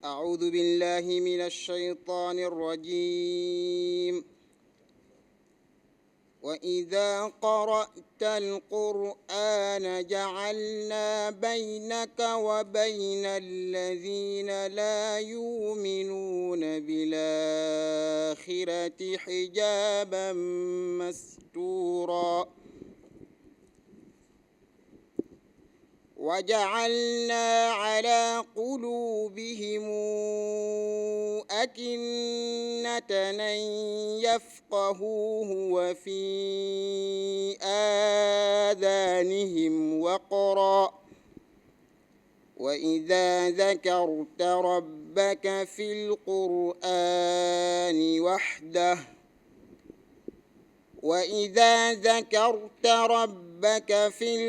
أعوذ بالله من الشيطان الرجيم. وإذا قرأت القرآن جعلنا بينك وبين الذين لا يؤمنون بالآخرة حجابا مستورا وجعلنا على قلوبهم أكنة أن يفقهوه وفي آذانهم وقرا وإذا ذكرت ربك في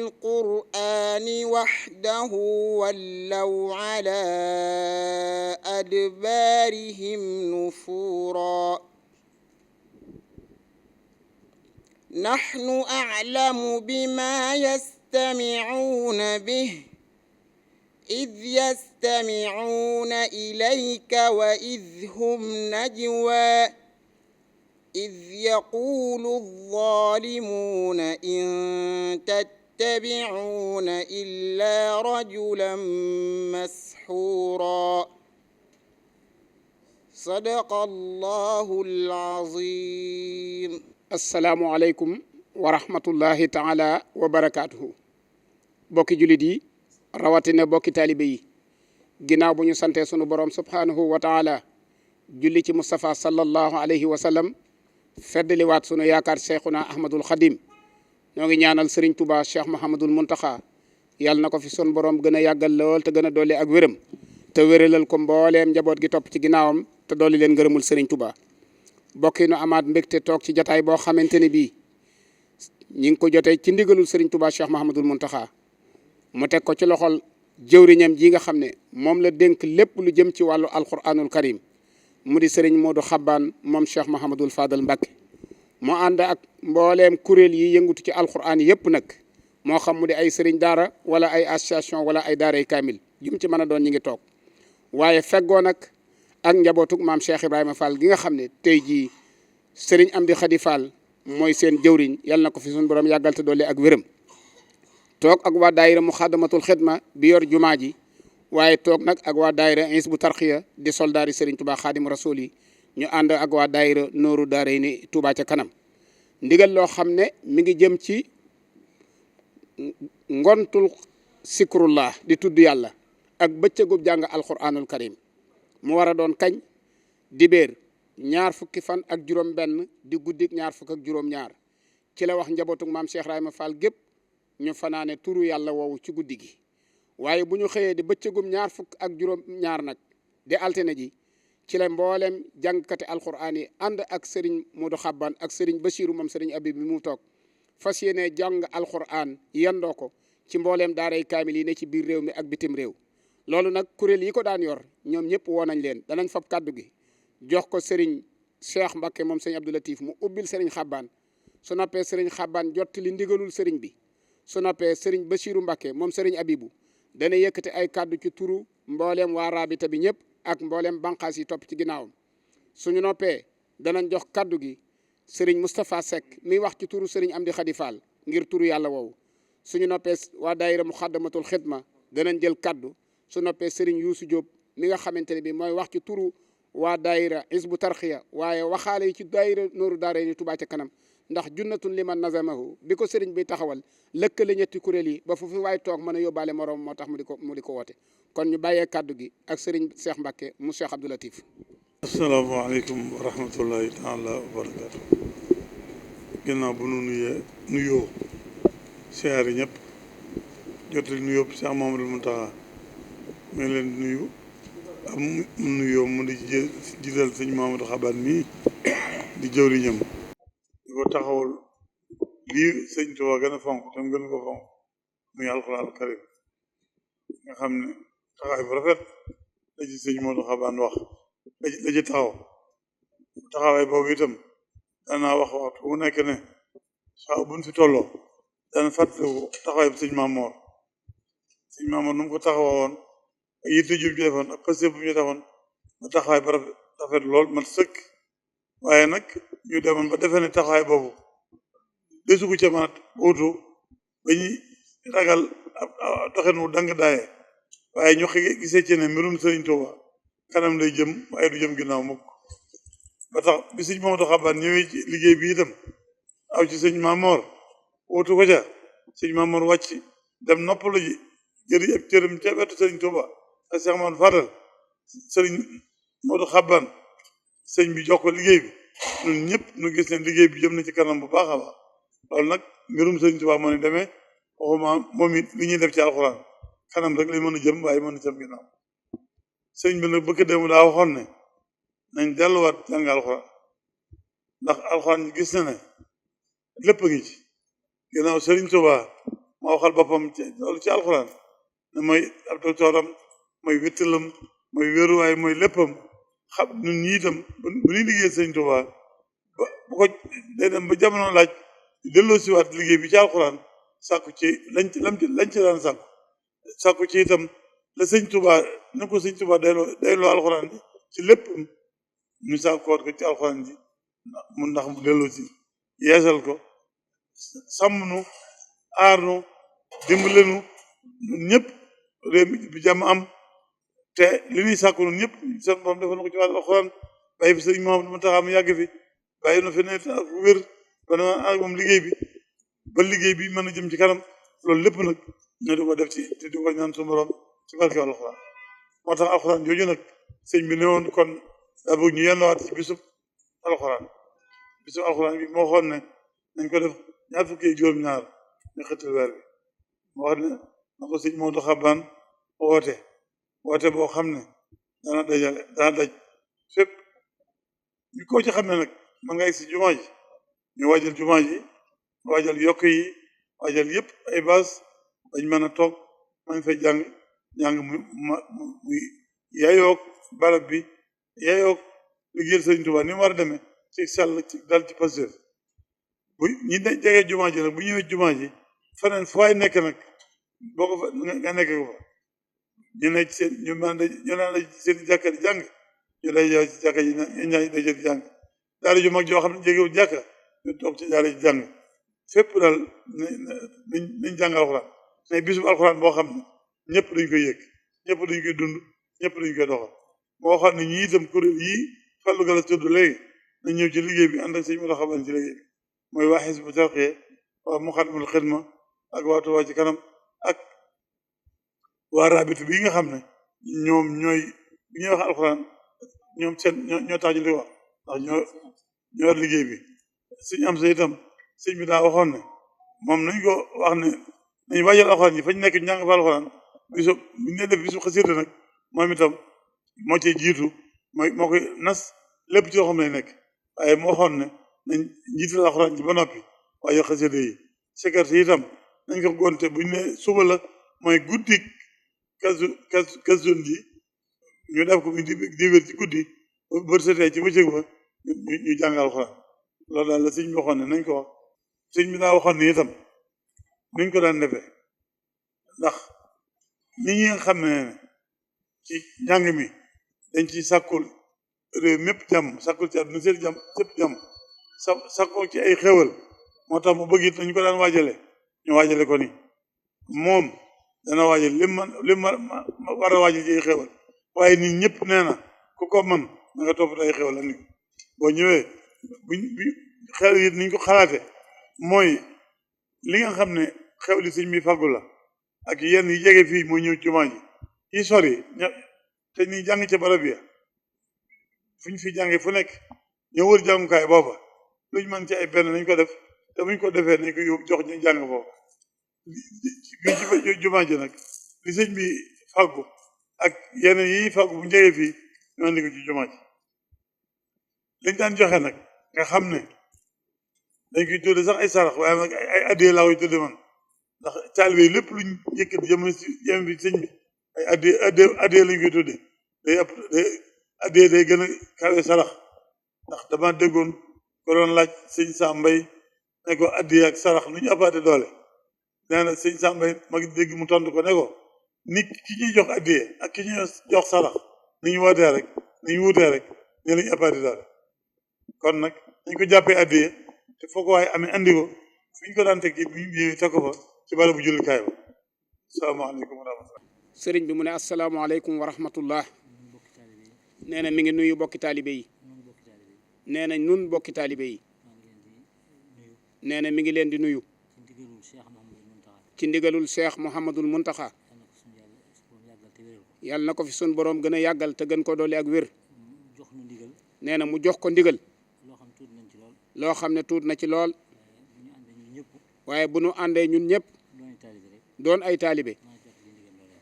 القرآن وحده ولوا على أدبارهم نفورا نحن أعلم بما يستمعون به إذ يستمعون إليك وإذ هم نجوى إذ يقول الظالمون إن تتبعون إلا رجلا مسحورا صدق الله العظيم. asalaamualeykum wa rahmatullahi taala wa barakaatuhu. bokki jullit yi rawatina bokki taalibe yi ginnaaw bu ñu santee sunu borom subhaanahu wa taala julli ci Moustapha sallallahu alayhi wa sallam feddliwaat sunu yaakaar cheikhuna ahmadul xadim ñoo ngi ñaanal Serigne Touba Cheikh Mahamadul Muntaxa yàlla na ko fi sunu borom gën a yàggal lool te gën a dolli ak wéram te wéralal ko mbooleem njaboot gi topp ci ginnaawam te dolli leen ngërëmul Serigne Touba. bokk yi nu amaat mbégte toog ci jataay boo xamante ne bii ñi ngi ko jotee ci ndigalul Serigne Touba Cheikh Mahamadul Muntaxa mu teg ko ci loxol jëwriñam ji nga xam ne moom la dénk lépp lu jëm ci wàllu alquranul karim mu di Serigne Modou Xabbaan moom Cheikh Mahamadul Fadal Mbacke mu ànd ak mbooleem kuréel yi yëngutu ci alquran yëpp nag moo xam mu di ay Serigne daara wala ay association wala ay daaray kaamil jum ci mën a doon ñi ngi toog waaye feggoo nag ak njabootug maam Cheikh Ibrahima Fall gi nga xam ne tey jii Serigne Amdi Khady Fall mooy seen jëwriñ yàlla na ko fi suñu borom yàggal te dolli ak wéram toog ak waa daayira Muxaddamatul Xidma bi yor jumaa ji waaye toog nag ak waa daayira Hizbu Tarxiya di soldaari Serigne Touba Xaadimu Rasuul yi ñu ànd ak waa daayira Nooru Daarayni Touba ca kanam ndigal loo xam ne mi ngi jëm ci ngontul sikrullah di tudd yàlla ak bëccëgub jàng alquranul karim mu war a doon kañ dibéer ñaar fukki fan ak juróom benn di guddik ñaar fukk ak juróom ñaar ci la wax njabootug maam Cheikh Ibrahima Fall gépp ñu fanaane turu yàlla woowu ci guddi gi waaye bu ñu xëyee di bëccëgum ñaar fukk ak juróom ñaar nag di altine ji ci la mbooleem jàngkati alquran yi ànd ak Serigne Modou Xabbaan ak Serigne Bachiru moom Serigne Abib bi mu toog fas yéene jàng alquran yendoo ko ci mbooleem daaray kaamil yi ne ci biir réew mi ak bitim réew loolu nag kuréel yi ko daan yor ñoom ñëpp woo nañ leen danañ fab kàddu gi jox ko Serigne Cheikh Mbacke moom Serigne Abdou Latif mu ubbil Serigne Xabbaan su noppee Serigne Xabbaan jottali ndigalul Serigne bi su noppee Serigne Bachiru Mbacke moom Serigne Abibu dana yëkkati ay kàddu ci turu mbooleem waa rabita bi ñëpp ak mbooleem banqaas yi topp ci ginnaawam suñu noppee danañ jox kàddu gi Serigne Moustapha Seck miy wax ci turu Serigne Amdi Khady Fall ngir turu yàlla woowu suñu noppee waa daayira Muxaddamatul Xidma danañ jël kàddu su noppee Serigne Youssou Diop mi nga xamante ne bi mooy wax ci turu waa daayira Hizbu Tarxiya waaye waxaale yi ci daayira Nooru Daarayni Touba ca kanam ndax junnatun liman nazamahu bi ko Serigne bi taxawal lëkkale ñetti kuréel yi ba fu fi waay toog mën a yóbbaale moroom moo tax mu di ko woote kon ñu bàyyee kàddu gi ak Serigne Cheikh Mbacke mu Cheikh Abdou Latif. asalaamaaleykum wa rahmatullahi taala wa barakaatu. ginnaaw bu nu nuyoo siyaare ñëpp jottali nuyoo Cheikh Mahamadul Muntaxa mi ngi leen di nuyu am nuyoo mu di jiital sëñ Mamadou Xabbaan mii di jëwriñam di ko taxawul lii sëñ Tuubaa gën a fonk te mu gën ko fonk muy alxuraan karim nga xam ne taxawaay bu rafet la ci sëñ Mamadou Xabbaan wax la ci taxawaay boobu itam danaa wax waxtu bu nekk ne saa buñ fi tolloo dana fàttaliku taxawaay bi sëñ Maamoor nu mu ko taxawoon ak yitte jub ñu defoon ak passé bu ñu defoon ba taxawaay ba rafet lool man sëkk waaye nag ñu demoon ba defee ne taxawaay boobu desu ko ca mën a wuutu ba ñuy ragal doxin wu dang daaye waaye ñu gisee ci ne mbirum Sëriñ Tuuba kanam lay jëm waaye du jëm ginnaaw mukk ba tax bi sëñ Mamadou Xaban ñëwee ci liggéey bi itam aw ci sëñ Mamor wuutu ko ca sëñ Mamor wàcc dem noppalu ji jëri ab cëram ca wetu Sëriñ Tuuba ak Cheikh Mamadou Fadal sëriñ Mamadou Xaban sëñ bi jox ko liggéey bi ñun ñëpp ñu gis ne liggéey bi jëm na ci kanam bu baax a baax loolu nag mbirum Sëriñ Tuuba moo ni demee waxuma moom it li ñuy def ci alxuraan kanam rek lay mën a jëm waaye mën a jëm ginnaaw sëñ bi nag bëgg dem daa waxoon ne nañ delluwaat jàng alxuraan ndax alxuraan gis na ne lépp a ngi ci ginnaaw Sëriñ Tuuba moo waxal boppam ci loolu ci alxuraan ne mooy ab docteuram mooy wéttalam mooy wéeruwaay mooy léppam xam ñun ñii itam bu ñuy liggéey Sëriñ Tuuba ba bu ko day dem ba jamono laaj delloo siwaat liggéey bi ci alxuraan sàkku ci lañ ci daan sàkku ci itam la Sëriñ Tuuba ne ko Sëriñ Tuuba dayloo alxuraan bi ci lépp ñu sàkkoot ko ci alxuraan ji mu ndax mu delloo si yeesal ko sàmm nu aar nu dimbale nu ñun ñëpp réew mi bi jàmm am te li ñuy sàkku ñun ñëpp seen borom defal na ko ci wàllu alxuraan bàyyi fi sëriñ Mouhamadou Mountakha mu yàgg fi bàyyi na fi ne ak wér ba na ak moom liggéey bi ba liggéey bi mën a jëm ci kanam loolu lépp nag ñu di ko def ci te di ko ñaan su borom ci barke alxuraan moo tax alxuraan jooju nag sëñ bi ne woon kon daa bëgg ñu yenn waat ci bisub alxuraan bi moo xoon ne nañ ko def ñaar fukki juróom-ñaar ñu xëttal weer bi moo wax ne na ko sëñ Mamadou Xaban woote boo xam ne dana daj fépp ñu ko ci xam ne nag man ngay si jumaa ji ñu waajal jumaa ji waajal yokk yi waajal yëpp ay baas dañ mën a toog mañ fay jàng muy yaayoog barab bi yaayoog liggéeyal Sëriñ Tuuba ni mu war a demee ci sàll ci dal ci pasteur bu ñi jegee jumaa ji nag bu ñëwee jumaa ji feneen fu waay nekk nag boo ko fa nga nekk ko fa ñu ne ci seen ñu naan la seen jàkka di jàng ñu lay yow ci jàkka ji ñaa daje di jàng daara ju mag joo xam ne jegewul jàkka ñu toog ci daara ji jàng fépp daal nañ jàng alxuraan mais bisub alxuraan boo xam ne ñëpp dañ koy yëg ñëpp dañ koy dund ñëpp dañ koy doxal moo xam ne ñii itam kuréel yii Fallou Galass tudd léegi nañ ñëw ci liggéey bi ànd ak sëñ Mountakha Xaban ci liggéey bi mooy waa Hizbut Tarqiyyah waa Moukhaddamatoul Khidma ak waa Touba ci kanam ak waa Rabita bi nga xam ne ñoom ñooy bi ñuy wax alxuraan ñoom seen ñoo tax ñu di wax ndax ñoo yor liggéey bi suñu am sa itam sëñ bi daa waxoon ne moom nañ ko wax ne nañ waajal alxuraan yi fañ nekk ñu jàng fa alxuraan bisu buñ ne def bisu xasida nag moom itam moo ci jiitu moo koy nas lépp ci loo xam ne nekk waaye moo waxoon ne nañ jiital alxuraan ji ba noppi waajal xasida yi sikar si itam nañ ko gonte buñ ne suba la mooy guddik kazu ji ñu def ko di wér ci guddi bër setee ci bëccëg ba ñu jàng alxuraan loolu daal la sëñ bi waxoon ne nañ ko wax sëñ bi daa waxoon ne itam niñ ko daan defee ndax nit ñi nga xam ne ci njàng mi dañ ci sàkkul réew mépp jàmm sàkkul ci àdduna seen jàmm sépp jàmm sàkkoo ci ay xéwal moo tax mu bëgg it nañ ko daan waajale ñu waajale ko ni moom dana waajal li ma war a waajal ci ay xéwal waaye nit ñëpp nee na ku ko mën na nga topp ay xéwal andi boo ñëwee buñ xew yi niñ ko xalaate mooy li nga xam ne xew li sëñ mi fàggu la ak yenn yi jege fii mooy ñëw jumaa ji yi sori te ñi jàng ca barab ya fuñ fi jànge fu nekk ñoo wër jàngukaay booba luñ mën ci ay benn nañ ko def te buñ ko defee nañ ko yóbbu jox ñu jàng foofu bi ci jumaa ji nag li sëñ bi fàggu ak yeneen yi fàggu bu jege fii ñu andi ko ci jumaa ji liñ daan joxe nag nga xam ne dañ koy tudde sax ay sarax waaye nag ay addee laa koy tudde man ndax taalibe yi lépp luñ yëkkat jëm bi sëñ bi ay addee lañ koy tudde day day gën a kawe sarax ndax dama déggoon ko doon laaj sëñ Sam Mbay ne ko addee ak sarax lu ñu appaate doole nee na sëñ Sam Mbay ma dégg mu tontu ko ne ko nit ki ñuy jox addiye ak ki ñuy jox sarax ni ñu wootee rek ni ñu wutee rek ne lañu appaati daal kon nag dañ ko jàppee addiye te foo ko waaye amee andi ko fu ñu ko daan teg bu ñu ñëwee teg ko fa ci bala bu jullikaay ba salaamaaleykum wa rahmatullah sëriñ bi mu ne asalaamaaleykum wa rahmatullah nee na mi ngi nuyu bokki taalibe yi nee na nun bokki taalibe yi nee na mi ngi leen di nuyu ci ndigalul Cheikh Mouhamadul Muntaxa yàlla na ko fi sun borom gën a yàggal te gën ko doole ak wér nee na mu jox ko ndigal loo xam ne tuut na ci lool waaye bu nu àndee ñun ñëpp doon ay taalibe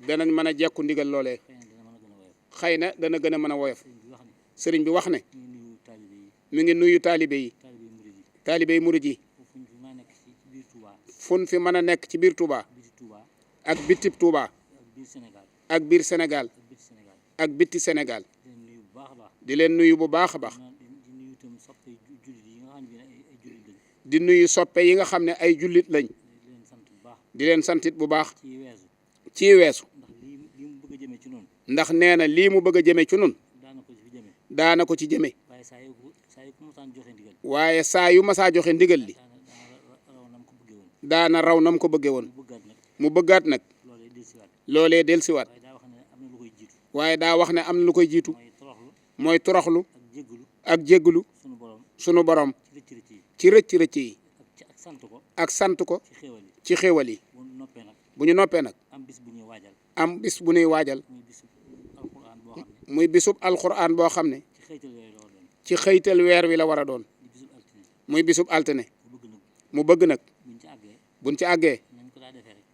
danañ mën a jekku ndigal loolee xëy na dana gën a mën a woyof sëriñ bi wax ne mi ngi nuyu taalibe yi taalibe yi murid yi fun fi mën a nekk ci biir Touba ak bitib Touba ak biir Sénégal ak bitti Sénégal di leen nuyu bu baax a baax di nuyu soppe yi nga xam ne ay jullit lañ di leen santit bu baax ci weesu ndax nee na lii mu bëgg a jëme ci nun daana ko ci jëme waaye saa yu masaa joxe ndigal li daana raw nam ko bëgge woon mu bëggaat nag loolee delsiwaat waaye daa wax ne am na lu koy jiitu mooy toroxlu ak jégglu sunu borom ci rëcc-rëcc yi ak sant ko ci xéewal yi bu ñu noppee nag am bis bu ñuy waajal muy bisub alxuraan boo xam ne ci xëytal weer wi la war a doon muy bisub altine mu bëgg nag buñ ci àggee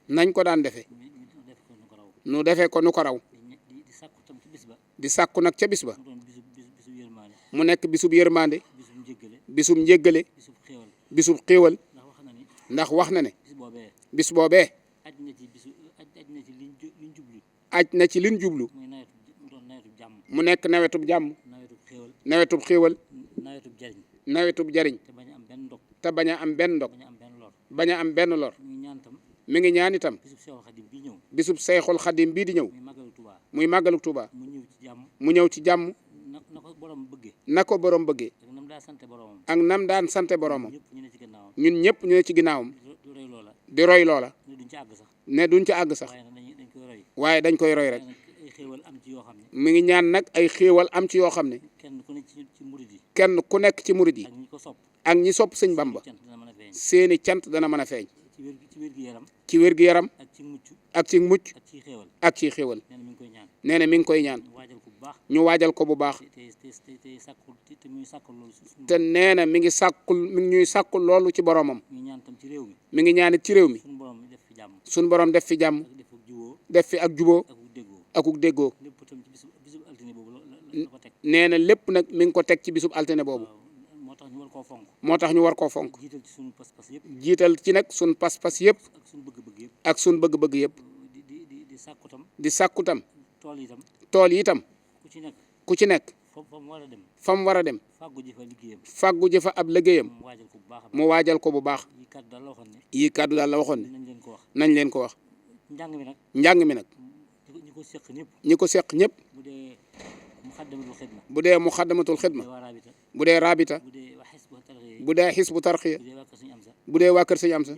nañ ko daan defee nu defee ko nu ko raw di sàkku nag ca bis ba mu nekk bisub yërmande bisub njéggale bisub xéewal ndax wax na ne bis boobee aj na ci liñ jublu mu nekk nawetub jàmm nawetub xéewal nawetub jariñ te bañ a am benn ndog bañ a am benn lor mi ngi ñaan itam bisub Seexul Xadim bii di ñëw muy màggalu Tuuba mu ñëw ci jàmm na ko borom bëggee ak nam daan sante boromam ñun ñëpp ñu ne ci ginnaawam di roy loola ne duñ ci àgg sax waaye dañ koy roy rek mi ngi ñaan nag ay xéewal am ci yoo xam ne kenn ku nekk ci murid yi ak ñi sopp sëñ Bamba seeni cant dana mën a feeñ ci wér-gi-yaram ak ci mucc ak ci xéewal nee na mi ngi koy ñaan ñu waajal ko bu baax te nee na mi ngi ñuy sàkkul loolu ci boromam mi ngi ñaanit ci réew mi suñ borom def fi jàmm def fi ak juboo akuk déggoo nee na lépp nag mi ngi ko teg ci bisub altine boobu moo tax ñu war koo fonk jiital ci nag sun pas-pas yëpp ak sun bëgg-bëgg yëpp di sàkku tam tool yi itam ku ci nekk fa mu war a dem fàggu jëfa ab liggéeyam mu waajal ko bu baax yi kàddu daal la waxoon ne nañ leen ko wax njàng mi nag ñi ko seq ñëpp bu dee muxaddamatul xidma bu dee rabita bu dee xisbu tarxiya bu dee waa kër sëñ am sa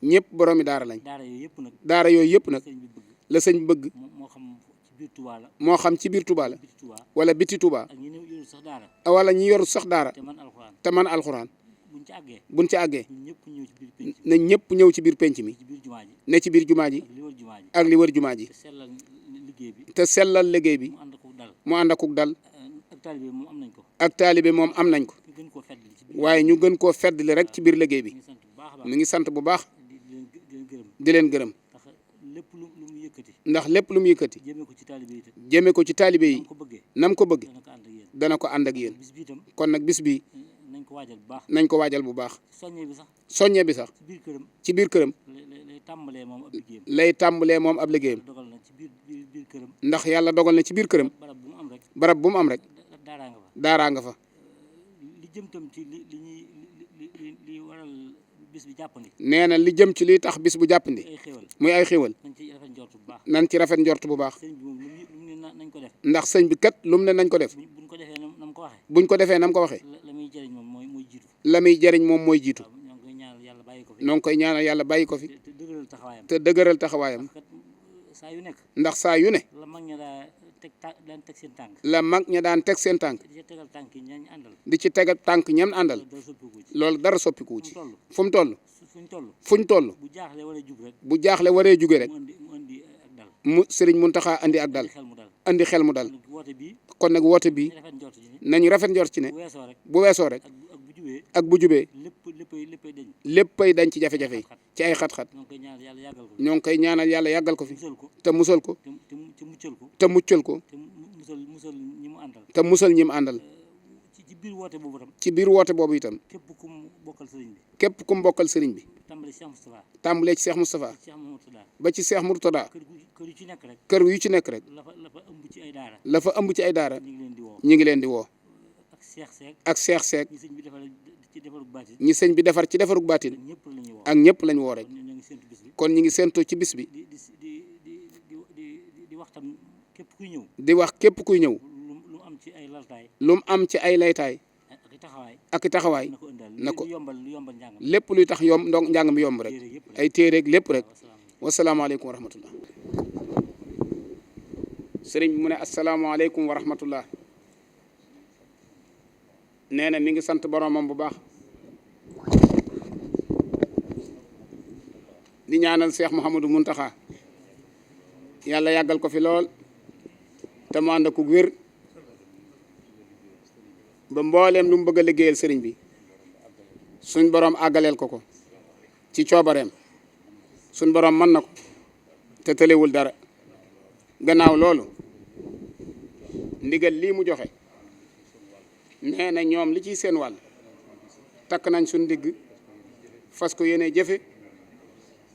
ñëpp boroomi daara lañ daara yooyu yëpp nag la sëñ bëgg moo xam ci biir Touba la wala biti Touba wala ñi yoru sax daara te man alxuraan buñ ci àggee na ñëpp ñëw ci biir penc mi ne ci biir jumaa ji ak li wër jumaa ji te sellal liggéey bi mu ànd akuk dal ak taalibe moom am nañ ko waaye ñu gën koo feddli rek ci biir liggéey bi mi ngi sant bu baax di leen gërëm ndax lépp lu mu yëkkati jëme ko ci taalibe yi nam ko bëgg dana ko ànd ak yéen kon nag bis bi nañ ko waajal bu baax soññe bi sax ci biir këram lay tàmbalee moom ab liggéeyam ndax yàlla dogal na ci biir këram barab bu mu am rek daaraa nga fa li jëm tam ci li waral bis bi jàppandi. nee na li jëm ci liy tax bis bu jàppandi. ay xéwal muy ay xéwal. nañ ci rafet njort bu baax. nañ ci rafet njort bu baax. sëñ bi moom lu mu ne nañ ko def. ndax sëñ bi kat lu mu ne nañ ko def. buñ ko defee nam ko waxee. buñ ko defee nam ko waxee. la muy jëriñ moom mooy jiitu. la muy jëriñ moom mooy jiitu. ñoo ngi koy ñaanal yàlla bàyyi ko fi. ñoo ngi koy ñaanal yàlla bàyyi ko fi. te dëgëral taxawaayam. te dëgëral taxawaayam. saa yu nekk. ndax saa yu ne. la mag ña daan teg seen tànk. la mag ña daan teg seen tànk. di ci tegal tànk yi ñañ àndal. di ci tegal tànk ñam àndal. loolu dara soppikuwu ci. fu mu toll. fuñ toll. bu jaaxle waree jug rek. bu jaaxle waree juge rek. mu indi ak dal. mu Serigne Mountakha andi ak dal. andi xel mu dal. kon nag woote bi nañu rafet njort ci ne. bu weesoo rek. ak bu jubee. léppay dañ ci jafe-jafe yi. ci ay xat-xat. ñoo ngi koy ñaanal yàlla yàggal ko fi. te musal ko. te muccal ko. te musal ñi mu àndal. ci biir woote boobu itam. ci biir woote boobu itam. képp ku mu bokkal sëriñ bi. képp ku mu bokkal sëriñ bi. tàmbalee ci Cheikh Moustapha. ba ci Cheikh Mourtada. kër yu ci nekk rek. kër yu ci nekk rek. la fa ëmb ci ay daara. la fa ëmb ci ay daara. ñu ngi leen di woo. ak Cheikh Seck. ñi sëñ bi defar ci defarug baatin. ak ñëpp lañ woo rek. kon ñu ngi séentoo ci bis bi. di wax tam képp kuy ñëw. di wax képp kuy ñëw. lu am ci ay laltaay. lu mu am ci ay laytaay. ak taxawaay. na ko lépp luy tax yomb donc njàng mi yomb rek. ay téereeg lépp rek. wasalaamaaleykum wa rahmatullah. sëriñ bi mu ne asalaamaaleykum wa rahmatullah. nee na mi ngi sant boromam bu baax. di ñaanal Cheikh Mouhamadou Mountakha. yàlla yàggal ko fi lool. te mu ànd ak wér. ba mbooleem lu mu bëgg a liggéeyal sëriñ bi. suñ borom àggaleel ko ko. ci coobareem. suñ borom mën na ko. te tëlewul dara. gannaaw loolu. ndigal lii mu joxe. nee na ñoom li ciy seen wàll. takk nañ suñ ndigg. fas ko yéene jëfe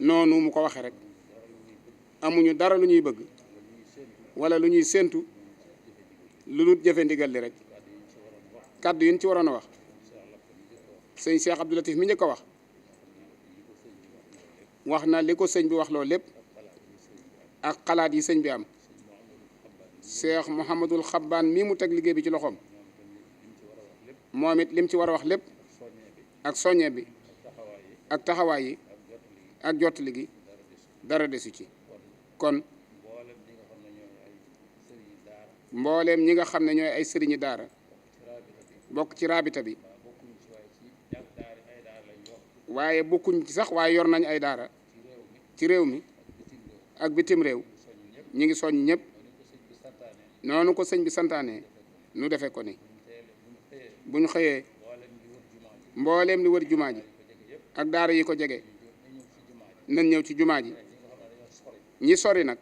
noonu mu ko waxe rek. amuñu dara lu ñuy bëgg. wala lu ñuy séentu. lu dul jëfe ndigal li rek. kàddu yi ñu ci waroon a wax. sëñ Cheikh Abdou Latif mi njëkk a wax. wax na li ko sëñ bi wax loolu lépp. ak xalaat yi sëñ bi am. Cheikh Mouhamadul Xabbaan mii mu teg liggéey bi ci loxoom. moom it lim ci war a wax lépp. ak soññe bi. ak taxawaay yi. ak jottali gi. dara desu ci. kon mbooleem ñi nga xam ne ñooy ay sëriñi daara. bokk ci rabita bi. waaye bokkuñ ci sax waaye yor nañ ay daara. ci réew mi. ak bitim réew. ñi ngi soññ ñëpp. noonu ko sëñ bi santaane. nu defe ko ni. bu ñu xëyee. mbooleem li wër jumaa ji. ak daara yi ko jege. nañ ñëw ci jumaa ji. ñi sori nag.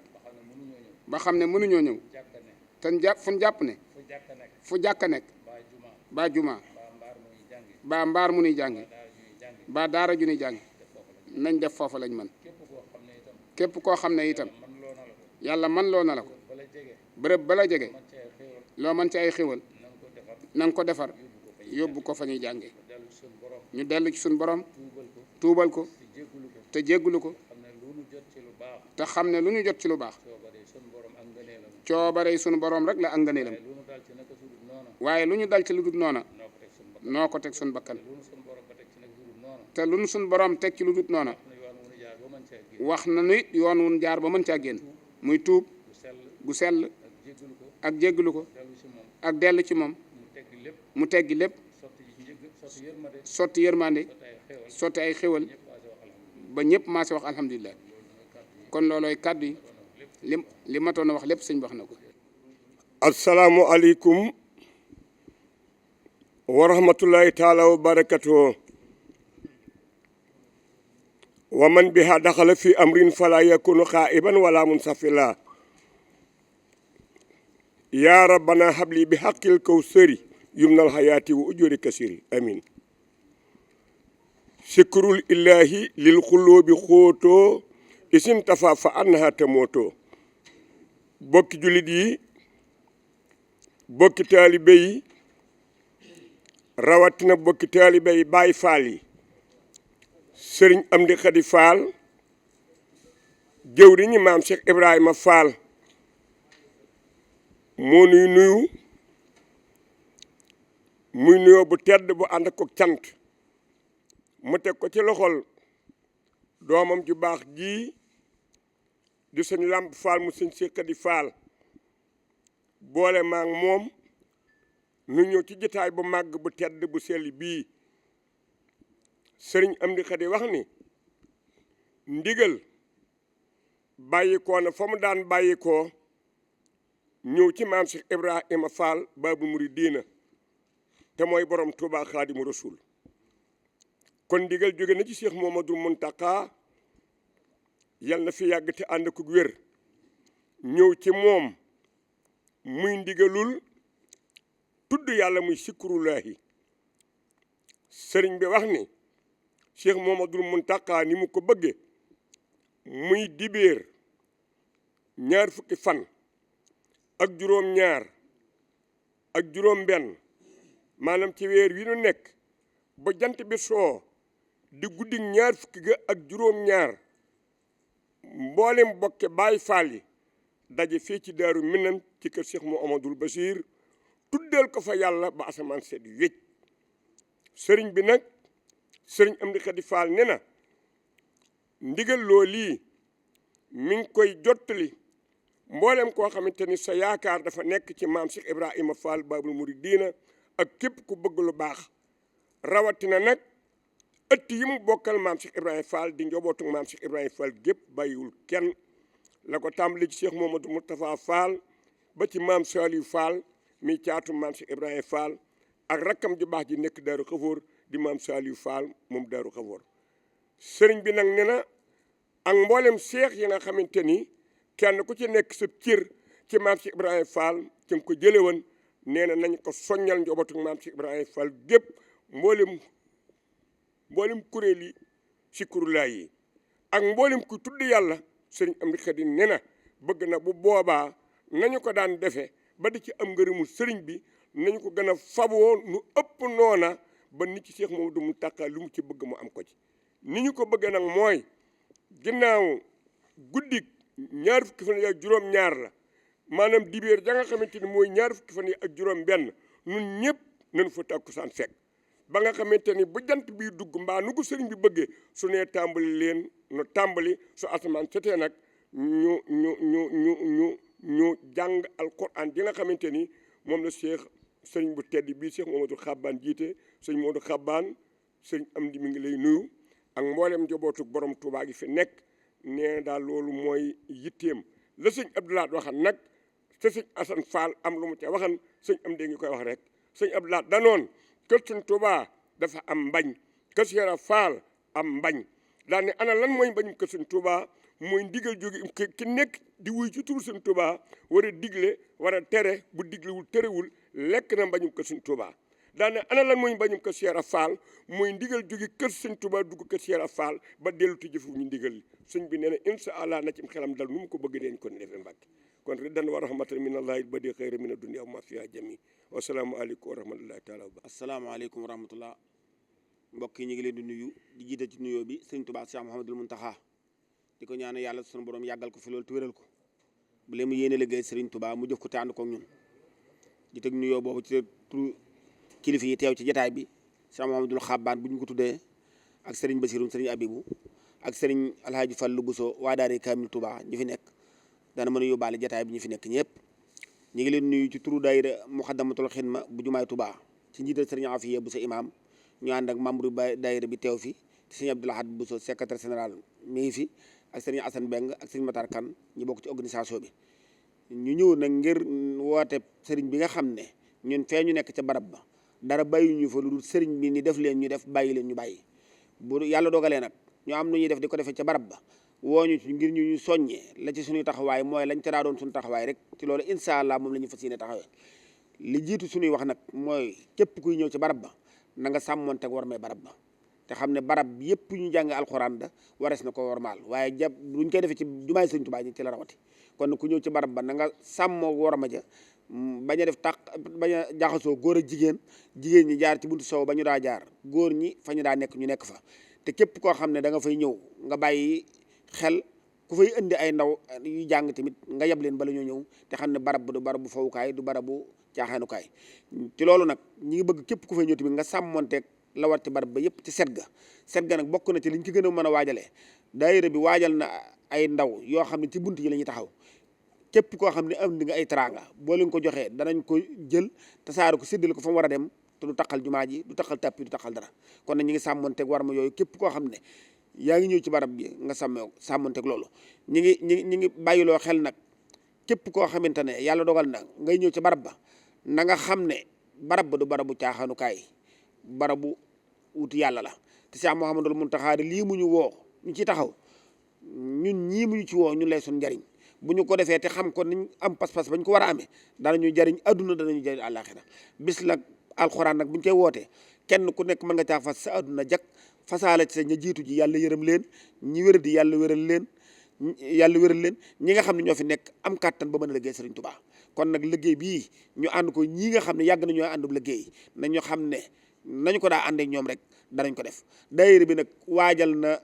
ba xam ne mënuñoo ñëw. te fu ñu jàpp ne. fu jàkka nekk. ba juma. ba mbaar mu nuy jànge. ba daara ju nuy jànge. nañ def foofu lañ mën. képp koo xam ne itam. yàlla man loo na la ko. bërëb bala jege. loo mën ci ay xéwal. na nga ko defar. yóbbu ko fa ñuy jànge. ñu dellu ci suñu borom. tuubal ko. te jéggulu ko. te xam ne lu ñu jot ci lu baax. coobare suñu borom rek la ak ngëneelam. waaye lu ñu dal ci lu dul noona. noo ko teg suñu bakkan. te lu ñu suñu borom teg ci lu dul noona. wax na nit yoon wun jaar ba mën caa génn. muy tuub gu sell. ak jégglu ko. ak dellu ci moom. mu teggi lépp. sotti yërmande. sotti ay xéwal. ba ñëpp maa si wax alhamdulilah. kon loolooy kàddu yi. li matoon a wax lépp sëñ wax na ko. asalaamualeykum wa rahmatullahi taala wa barakatuhu. wa man biha daxala fi amrin fala yakunu xaiban wala munsafila. ya rabbana habli bi xaqil kawsari yumnal hayati wa ujuri kasiri amin. sikrul illahi lil xuloobi xóotoo isin tafa fa annaha tamootoo. bokki jullit yi. bokki taalibe yi. rawatina bokki taalibe yi Baay Faal yi. sëriñ Amdi Xadi Fall jëwriñu maam Cheikh Ibrahima Fall moo nuy nuyu muy nuyoo bu tedd bu ànd ak cant mu teg ko ci loxol doomam ju baax ji di sëñ Lamp Fall mu sëñ Cheikh Xadi Fall boole maag moom nu ñëw ci jotaay bu màgg bu tedd bu sell bii sëriñ Amdi Xadi wax ni ndigal bàyyikoo na fa mu daan bàyyikoo ñëw ci maam Cheikh Ibrahima Fall Baabul Muridiina te mooy borom Touba Xaadimu Rasuul kon ndigal jóge na ci Cheikh Mouhamadoul Mountakha yal na fi yàgg te ànd ak wér ñëw ci moom muy ndigalul tudd yàlla muy sikrullaahi sëriñ bi wax ni Cheikh Mouhamadoul Mountakha ni mu ko bëgge muy dibéer ñaar fukki fan ak juróom ñaar ak juróom benn maanaam ci weer wi nu nekk ba jant bi soo di guddi ñaar fukki ga ak juróom ñaar mboolem bokke Baay Faal yi daje fii ci Daaru Minam ci kër Cheikh Mouhamadoul Bachir tuddeel ko fa yàlla ba asamaan seet wécc sëriñ bi nag sëriñ Amdi Xadi Fall ne na ndigal loo lii mi ngi koy jottali mboolem koo xamante ni sa yaakaar dafa nekk ci maam Cheikh Ibrahima Fall Baabul Muridiina ak képp ku bëgg lu baax rawatina nag ëtt yi mu bokkal maam Cheikh Ibrahima Fall di njobootu maam Cheikh Ibrahima Fall gépp bàyyiwul kenn la ko tàmbali ci Cheikh Mouhamadou Moustapha Fall ba ci maam Saliou Fall mi caatu maam Cheikh Ibrahima Fall ak rakkam ju baax ji nekk Daaru Xafoor di maam Saliou Fall moom Daaru Xafoor sëriñ bi nag ne na ak mboolem seex yi nga xamante ni kenn ku ci nekk sa cër ci maam Cheikh Ibrahima Fall ci nga ko jële woon nee na nañ ko soññal njobootu maam Cheikh Ibrahima Fall gépp mboolem kuréel yi sikrullaay yi ak mboolem ku tudd yàlla sëriñ Amdi Xadi ne na bëgg na bu boobaa nañu ko daan defe ba di ci am ngërëmul sëriñ bi nañu ko gën a faboo nu ëpp noona ba nit ci Cheikh Mouhamadoul Mountakha lu mu ci bëgg mu am ko ci ni ñu ko bëgg nag mooy ginnaaw guddi ñaar fukki fan yi ak juróom ñaar la maanaam dibéer ja nga xamante ni mooy ñaar fukki fan yi ak juróom benn nun ñëpp nañu fa takkusaan fekk ba nga xamante ni bu jant bii dugg mbaa nu ko sëriñ bi bëggee su nee tàmbali leen nu tàmbali su asamaan setee nag ñu jàng alquran di nga xamante ni moom la sëriñ bu tedd bii Cheikh Mouhamadoul Xabbaan jiite sëriñ Modou Xabbaan sëriñ Amdi mi ngi lay nuyu ak mboolem njabootu borom Touba gi fi nekk nee daal loolu mooy yitteem la sëñ Abdoulaye waxan nag te sëñ Assane Fall am lu mu ca waxan sëñ Amdi ngi koy wax rek sëñ Abdoulaye danoon kër sëñ Touba dafa am mbañ kër Cheikh Fall am mbañ daal ne ana lan mooy mbañum kër sëñ Touba mooy ndigal jóge ki nekk di wuy ci turu sëñ Touba war a digle war a tere bu diglewul terewul lekk na mbañum kër sëñ Touba daane ana lan mooy mbañum kër Cheikh Fall mooy ndigal jóge kër sëñ Touba dugg kër Cheikh Fall ba dellu ti jëfu ñu ndigal li sëñ bi nee na insha allah na ci xelam dal nu mu ko bëgg deen ko ne defee Mbàkke kon riddan wa rahmatan min allahi badi xayra min ad-dunya wa ma fiha jami wa salaamu aleykum wa rahmatullahi taala wa barakatuh asalaamaaleykum wa rahmatullah mbokk yi ñu ngi leen di nuyu di jiite ci nuyoo bi sëñ Touba Cheikh Mouhamadoul Mountakha di ko ñaanal yàlla sunu borom yàggal ko fi loolu te wéral ko bu leen mu yéene liggéey Serigne Touba mu jëf ko te ànd ko ñun di teg nuyoo boobu ci turu kilifa yi teew ci jotaay bi Cheikh Mouhamadoul Xabbaan bu ñu ko tuddee ak Serigne Bassirou Serigne Abibou ak Serigne Alhaji Fallou Bousso waa daare Kamil Touba ñi fi nekk dana mën a yóbbaale jotaay bi ñu fi nekk ñëpp ñu ngi leen nuyu ci turu daayira Muxaddamatul Xidma bu jumaay Touba ci njiital Serigne Afiya Bousso imam ñu ànd ak membre daayira bi teew fi Serigne Abdoul Ahad Bousso secrétaire général mi ngi fi ak Serigne Assane Beng ak Serigne Matar Kane ñu bokk ci organisation bi ñu ñëw nag ngir woote Serigne bi nga xam ne ñun fee ñu nekk ca barab ba dara bàyyi ñu fa lu dul Serigne bi ni def leen ñu def bàyyi leen ñu bàyyi bu yàlla dogalee nag ñu am nu ñuy def di ko defee ca barab ba woo ñu ci ngir ñu soññee la ci suñuy taxawaay mooy lañ ca daa doon suñu taxawaay rek ci loolu incha allah moom la ñu fas yéene taxawee li jiitu suñuy wax nag mooy képp kuy ñëw ci barab ba na nga sàmmoonteeg war may barab ba te xam ne barab yëpp ñu jàng alxuraan da warees na ko warmaal waaye jàpp buñ koy defee ci jumaay Sëñ Tuubaa ñi ci la rawati kon ku ñëw ci barab ba na nga sàmmoo warma ja bañ a def bañ a jaxasoo góor ak jigéen ñi jaar ci buntu sow ba ñu daa jaar góor ñi fa ñu daa nekk ñu nekk fa te képp koo xam ne da nga fay ñëw nga bàyyi xel ku fay indi ay ndaw yu jàng tamit nga yeb leen bala ñoo ñëw te xam ne barab bu du barab bu fawukaay du barab bu caaxaanukaay ci loolu nag ñi ngi bëgg képp ku fay ñëw tamit nga sàmmonteeg la war ci barab ba yëpp ci set ga nag bokk na ci liñ ci gën a mën a waajalee daayira bi waajal na ay ndaw yoo xam ne ci bunt yi la ñuy taxaw képp koo xam ne am di nga ay teraanga boo leen ko joxee danañ ko jël tasaare ko séddale ko fa mu war a dem te du taxal jumaa ji du taxal tappi du taxal dara kon nag ñi ngi sàmmonteeg war ma yooyu képp koo xam ne yaa ngi ñëw ci barab bi nga sàmmonteeg loolu ñi ngi bàyyiloo xel nag képp koo xamante ne yàlla dogal na ngay ñëw ci barab ba na nga xam ne barab ba du barabu caaxaanukaay barabu wuti yàlla la te Cheikh Mouhamadul Mountakha lii mu ñu woo ñu ci taxaw ñun ñii mu ñu ci woo ñun lay sun njariñ bu ñu ko defee te xam ko niñ am pas-pas bañ ko war a amee danañu jariñ adduna danañu jariñ àllaaxira bis la alxuraan nag bu ñu koy wootee kenn ku nekk mën nga caa fas sa adduna jak fasaale ci sa ña jiitu ji yàlla yërëm leen ñi wér di yàlla wéral leen ñi nga xam ne ñoo fi nekk am kàttan ba mën a liggéey Sëriñ Tuubaa kon nag liggéey bii ñu ànd ko ñii nga xam ne yàgg nañoo àndub liggéey nañu xam ne nañu ko daa àndee ñoom rek danañ ko def daayira bi nag waajal na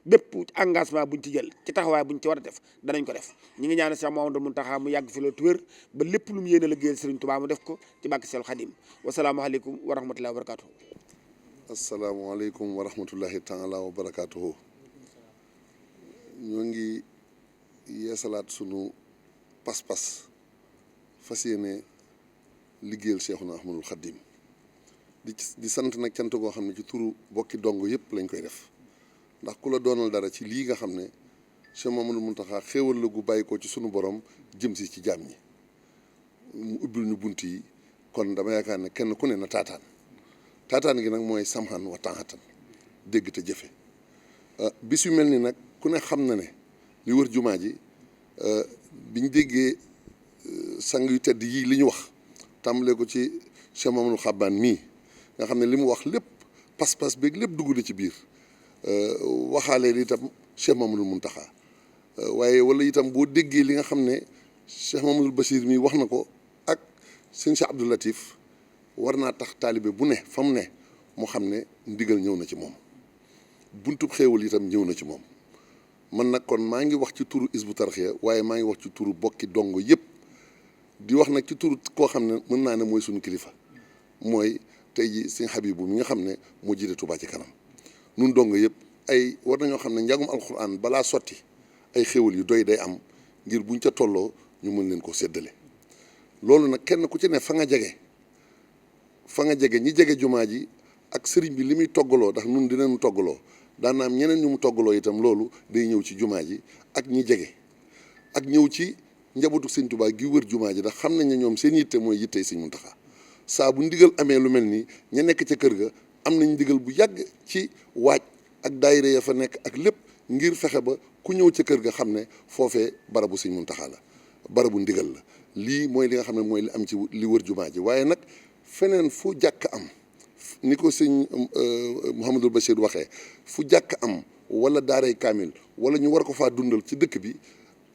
bépp engagement buñ ci jël ci taxawaay buñ ci war a def danañ ko def ñi ngi ñaanal Cheikh Mouhamadou Mountakha mu yàgg fi loolu wér ba lépp lu mu yéene liggéeyal Sëriñ Tuubaa mu def ko ci bàkki Seexul Xadim wasalaamaaleykum wa rahmatullahi wa barakatuh asalaamaaleykum wa rahmatullahi taala wa barakatuhu ñoo ngi yeesalaat sunu pas-pas fas yéene liggéeyal Seexuna Ahmadul Xadim di sant nag cant goo xam ne ci turu bokki dong yëpp lañ koy def ndax ku la doonal dara ci lii nga xam ne Cheikh Mamadou Mountakha xéewal la gu bàyyi ko ci sunu borom jëm si ci jaam ñi mu ubbil ñu bunt yi kon dama yaakaar ne kenn ku ne na taataan gi nag mooy samhan wa taatan dégg te jëfe bis yu mel ni nag ku ne xam na ne li wër jumaa ji biñ déggee sang yu tedd yii li ñu wax tàmbalee ko ci Cheikh Mamadou Xabbaan mii nga xam ne li mu wax lépp pas-pas beeg lépp dugg na ci biir waxaale li itam Cheikh Mamadou Mountakha waaye wala itam boo déggee li nga xam ne Cheikh Mamadou Bachir mii wax na ko ak sëñ Cheikh Abdou Latif war naa tax taalibe bu ne fa mu ne mu xam ne ndigal ñëw na ci moom buntub xéewal itam ñëw na ci moom man nag kon maa ngi wax ci turu Hizbut Tarqiyyah waaye maa ngi wax ci turu bokki dongo yëpp di wax nag ci turu koo xam ne mën naa ne mooy suñu kilifa mooy tey ji sëñ Habibu mi nga xam ne moo jiite Touba ci kanam nun dongo yëpp ay war nañoo xam ne njàngum alxuraan balaa sotti ay xéwal yu doy day am ngir buñ ca tolloo ñu mën leen ko séddale loolu nag kenn ku ci ne fa nga jege ñi jege jumaa ji ak sëriñ bi li muy toggaloo ndax nun dinañu toggaloo daan am ñeneen ñu mu toggaloo itam loolu day ñëw ci jumaa ji ak ñi jege ak ñëw ci njabootu sëñ Tuubaa gi wër jumaa ji ndax xam nañ ne ñoom seen yitte mooy yittey sëñ Muntaxa saa bu ndigal amee lu mel nii ña nekk ca kër ga am nañ ndigal bu yàgg ci waaj ak daayira ya fa nekk ak lépp ngir fexe ba ku ñëw ca kër ga xam ne foofee barabu sëñ Muntaxa la barabu ndigal la lii mooy li nga xam ne mooy li am ci li wër jumaa ji waaye nag feneen fu jàkk am ni ko sëñ Mouhamadul Bachir waxee fu jàkk am wala daaray kaamil wala ñu war ko faa dundal ci dëkk bi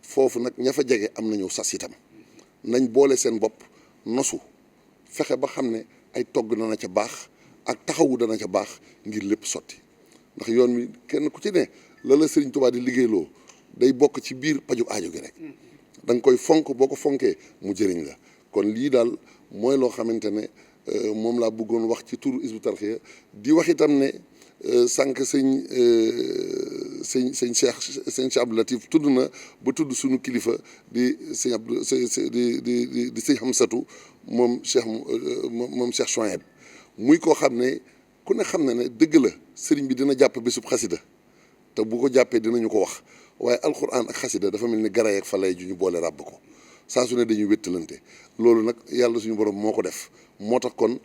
foofu nag ña fa jege am nañu sas itam nañ boole seen bopp nosu fexe ba xam ne ay togg dana ca baax ak taxawu dana ca baax ngir lépp sotti ndax yoon wi kenn ku ci ne la la Sëriñ Tuubaa di liggéeyloo day bokk ci biir paju aajo gi rek da nga koy fonk boo ko fonkee mu jëriñ la kon lii daal mooy loo xamante ne moom laa bëggoon wax ci turu Hizbut Tarqiyyah di wax itam ne sànq sëñ Cheikh Abdou Latif tudd na ba tudd suñu kilifa di sëñ Abdou di sëñ Hamsatu moom Cheikh Chouaib muy koo xam ne ku ne xam na ne dëgg la sëriñ bi dina jàpp bésub xasida te bu ko jàppee dinañu ko wax waaye alxuraan ak xasida dafa mel ni garay ak falay ju ñu boole ràbb ko saa su ne dañuy wéttalante loolu nag yàlla suñu borom moo ko def moo tax kon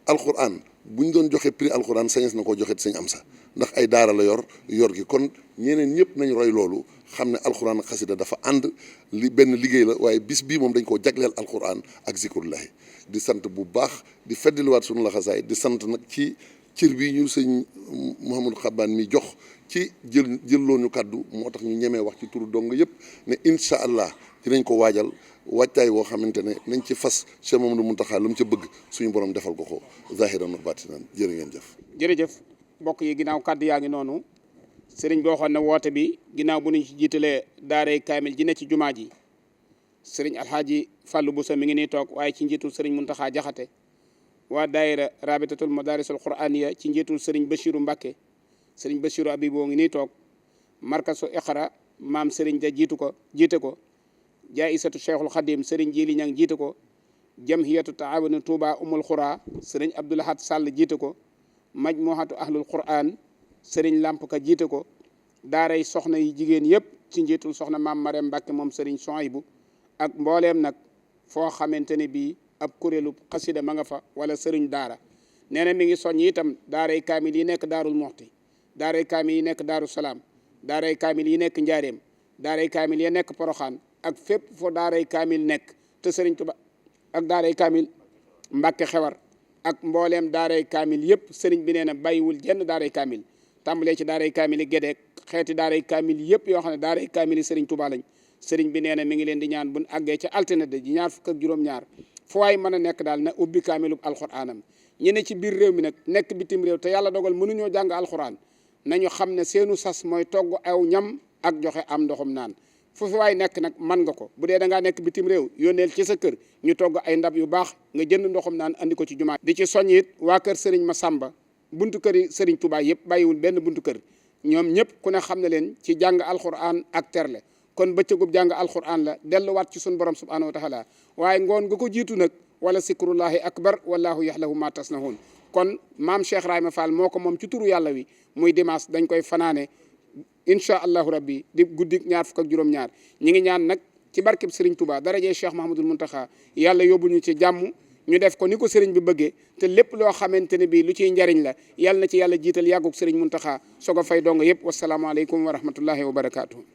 alxuraan bu ñu doon joxe prix alxuraan sañes na koo joxe sëñ am sa ndax ay daara la yor gi kon ñeneen ñëpp nañ roy loolu xam ne alxuraan ak xasida dafa ànd li benn liggéey la waaye bis bii moom dañ koo jagleel alxuraan ak zikrullahi di sant bu baax di feddiliwaat suñu laxasaay di sant nag ci cër bi ñu sëñ Mouhamadou Xabbaan mi jox ci jëlloo ñu kàddu moo tax ñu ñemee wax ci turu dong yëpp ne incha allah dinañ ko waajal waajtaay woo xamante ne nañ ci fas Cheikh Mamadou Mountakha lu mu ca bëgg suñu borom defal ko zahiran wa baatinan jërë ngeen jëf. jërëjëf mbokk yi ginnaaw kàddu yaa ngi noonu sëriñ bi waxoon na woote bi ginnaaw bu ñu ci jiitalee daaray kaamil ji ne ci jumaa ji sëriñ alxaaji Fàllu Buso mi ngi nii toog waaye ci njiitul sëriñ Muntaxa Jaxate waa daayira rabitatul madarisul qur'aniya ci njiitul sëriñ Bachiru Mbàkke sëriñ Bachiru Abiboo ngi nii toog markasu iqra maam sëriñ ja jiite ko jaayisatu cheikhul xadim sëriñ Jili Ñang jiite ko jamhiyatu taawunu Touba umul xura sëriñ Abdoulahat Sall jiite ko majmuhatu ahlul quran sëriñ Lamp Ka jiite ko daaray soxna yi jigéen yëpp ci njiitul soxna maam Marème Mbàkke moom sëriñ Sohaybu ak mbooleem nag foo xamante ne bii ab kuréelu xasida ma nga fa wala sëriñ daara nee na mi ngi soññ itam daaray kaamil yi nekk daarul moxti daaray kaamil yi nekk daaru salaam daaray kaamil yi nekk njaareem daaray kaamil yi nekk poroxaan ak fépp foo daaray kaamil nekk te sëriñ Tuba ak daaray kaamil Mbàkke xewar ak mbooleem daaray kaamil yëpp sëriñ bi nee na bàyyiwul jenn daaray kaamil tàmbalee ci daaray kaamil yi Gédé xeeti daaray kaamil yëpp yoo xam ne daaray kaamil yi sëriñ Tuba lañ sëriñ bi nee na mi ngi leen di ñaan buñ àggee ca altine ji ñaar fukk ak juróom-ñaar fu waay mën a nekk daal na ubbi kaamilub alxuraanam ñi ne ci biir réew mi nag nekk bitim réew te yàlla dogal mënuñoo jàng alxuraan nañu xam ne seenu sas mooy togg aw ñam ak joxe am ndoxum naan fu fi waay nekk nag man nga ko bu dee da ngaa nekk bitim réew yónneel ci sa kër ñu togg ay ndab yu baax nga jënd ndoxum naan andi ko ci jumaa di ci soññ it waa kër sëriñ Masamba buntu kër yi sëriñ Touba yëpp bàyyiwul benn buntu kër ñoom ñëpp ku ne xam ne leen ci jàng alxuraan ak terle kon bëccëgub jàng alxuraan la delluwaat ci suñu borom subhanahu wa taala waaye ngoon nga ko jiitu nag wala sikrullahi akbar wallahu yaxlahu ma tasnahun kon maam Cheikh Rahima Fall moo ko moom ci turu yàlla wi muy dimanche dañ koy fanaane incha allahu rabbi di guddi ñaar fukk ak juróom-ñaar ñi ngi ñaan nag ci barkeb Serigne Touba darajee Cheikh Mahamadul Muntaxa yàlla yóbbu ñu ci jàmm ñu def ko ni ko Serigne bi bëggee te lépp loo xamante ne bii lu ciy njariñ la yàlla na ci yàlla jiital yàggug Serigne Muntaxa soog a fay donga yëpp wasalaamaaleykum wa rahmatullahi wa barakaatu.